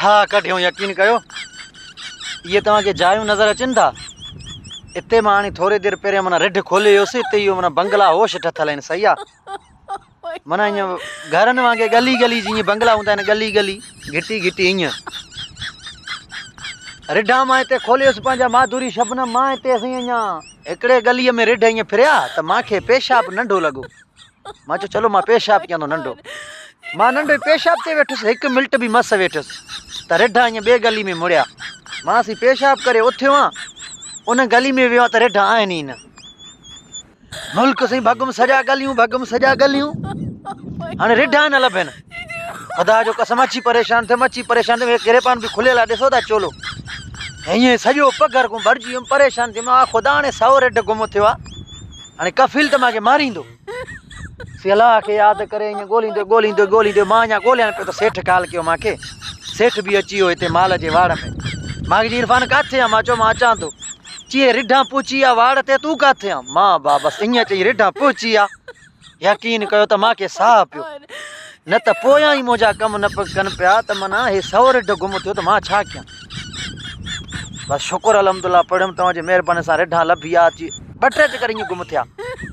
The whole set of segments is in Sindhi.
ساهه ڪڍيو يقين ڪيو اهي توهان کي جايون نظر اچن ٿا اتي مان هاڻي ٿوري دير پهريان معنيٰ رڍ کولي ويس اتي اهو معنيٰ بنگلا هوش ٺٿل آهن صحيح آ معنيٰ ائين گهرن وانگي ڳلي ڳلي جيئن بنگلا هوندا آهن ڳلي ڳلي گهٽي گهٽي ائين رڍا مان هتي کولي ويس پنهنجا ماڌوري شبنم مان هتي سائين اڃا هڪڙي ڳليء ۾ رڍ ائين ڦريا ته مان کي پيشاب ننڍو لڳو مان چيو چلو مان پيشاب ڪيان ٿو ننڍو. مان ننڍو پيشاب تي ويٺس هڪ ملٽ به مس ويٺس ته رڍا ائين ٻي گلي ۾ مڙيا. مان سين پيشاب ڪري اٿيو آن ان گلي ۾ ويو آن ته رڍا آهن ئي نه. ملڪ سين ڀڳم سڄا گليون ڀڳم سڄا گليون هاڻي رڍا نه لڀن. خدا جو قسم اچي پريشان ٿيم اچي پريشان ٿيم هي گريپان به کليل آ ڏسو ٿا چولو هيئن سڄو پگهر کون ڀرجي ويم پريشان ٿيم آ خدا هاڻي سو رڍ گم ٿيو آ. هاڻي ڪفيل ته مان کي ماريندو. سي الله کي ياد ڪري ائين ڳوليندي ڳوليندي ڳوليندي مان اڃا ڳوليان پيو ته سيٺ ڪال ڪيو مان کي. سيٺ به اچي ويو هتي مال جي واڙ ۾. مان کي چي عرفان ڪاٿي آن؟ مان چيو مان اچان ٿو. چي رڍان پهچي آ واڙ تي تون ڪاٿي آن؟ مان با بس ائين چئي رڍان پهچي آ. يقين ڪيو ته مان کي ساهه پيو. نه ته پويان ئي منهنجا ڪم نه ڪن پيا ته معنيٰ هي سو رڍ گم ٿيو ته مان ڇا ڪيان. بس شڪر الحمدلله پڙهيم توهان جي مهرباني سان رڍان لڀي آ اچي ٻه ٽي چڪر ائين گم ٿيا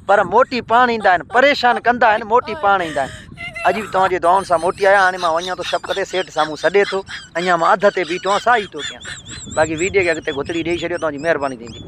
پر موٽي پاڻ ايندا آهن پريشان ڪندا آهن موٽي پاڻ ايندا آهن اڄ به توهان جي دعائن سان موٽي آيا هاڻي مان وڃان ٿو شفقت تي سيٺ سامهون سڏي ٿو اڃا مان اڌ تي بيٺو آهيان ساهي ٿو ڪيان باقي ويڊيو کي اڳتي گهتڙي ڏيئي ڇڏيو توهان جي مهرباني ٿيندي.